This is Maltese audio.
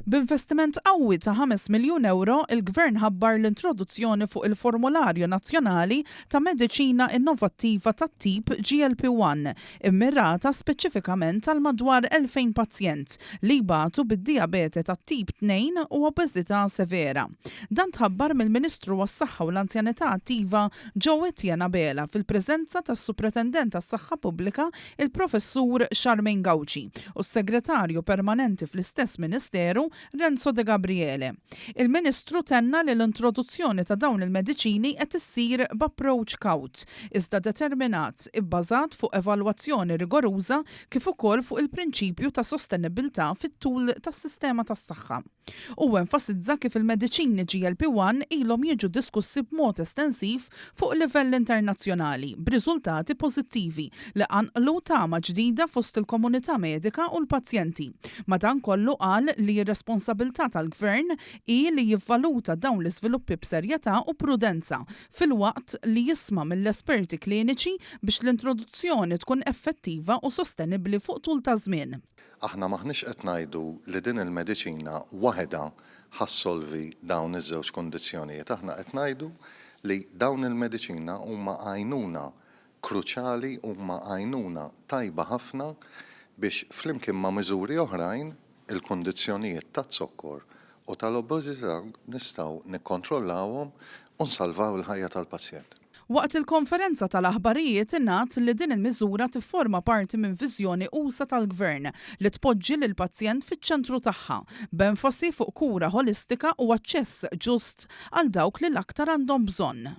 B'investiment qawwi ta' 5 miljun ewro, il-Gvern ħabbar l-introduzzjoni fuq il-Formularju Nazzjonali ta' mediċina innovattiva tat-tip GLP-one, immirata speċifikament għal madwar 2,000 pazjent li jbatu bid-dijabete tat-tip 2 u obeżità severa. Dan tħabbar mill-Ministru għas-Saħħa u l-Anzjanità Attiva Jo Etienne Abela fil-preżenza tas-Supretendent għas-Saħħa Pubblika il-Professur Charmaine Gauci u s-Segretarju Permanenti fl-istess Ministeru Renzo Degabriele. Il-Ministru tenna li l-introduzzjoni ta' dawn il-mediċini qed issir b'approach kawt, iżda determinat, ibbażat fuq evalwazzjoni rigoruża kif ukoll fuq il-prinċipju ta' sostenibbiltà fit-tul tas-sistema tas-saħħa. Huwa enfasizza kif il-mediċini GLP-one ilhom jiġu diskussi b'mod estensiv fuq livell internazzjonali, b'riżultati pożittivi li qanqlu tama ġdida fost il-komunità medika u l-pazjenti. Madankollu qal li r-responsabilità tal-Gvern hi li jivvaluta dawn l-iżviluppi b'serjetà u prudenza, filwaqt li jisma' mill-esperti kliniċi biex l-introduzzjoni tkun effettiva u sostenibbli fuq tul ta' żmien. Aħna m'aħniex qed ngħidu li din il-mediċina waħedha ħa ssolvi dawn iż-żewġ kundizzjonijiet. Aħna qed ngħidu li dawn il-mediċina huma għajnuna kruċjali, huma għajnuna tajba ħafna biex flimkien ma' miżuri oħrajn il-kundizzjonijiet taz-zokkor u tal-obeżità nistgħu nikkontrollawhom u nsalvaw il-ħajja tal-pazjent. Waqt il-konferenza tal-aħbarijiet ingħad li din il-miżura tifforma parti minn viżjoni usa' tal-Gvern li tpoġġi lill-pazjent fiċ-ċentru tagħha, b'enfasi fuq kura ħolistika u aċċess ġust għal dawk li l-aktar għandhom bżonn.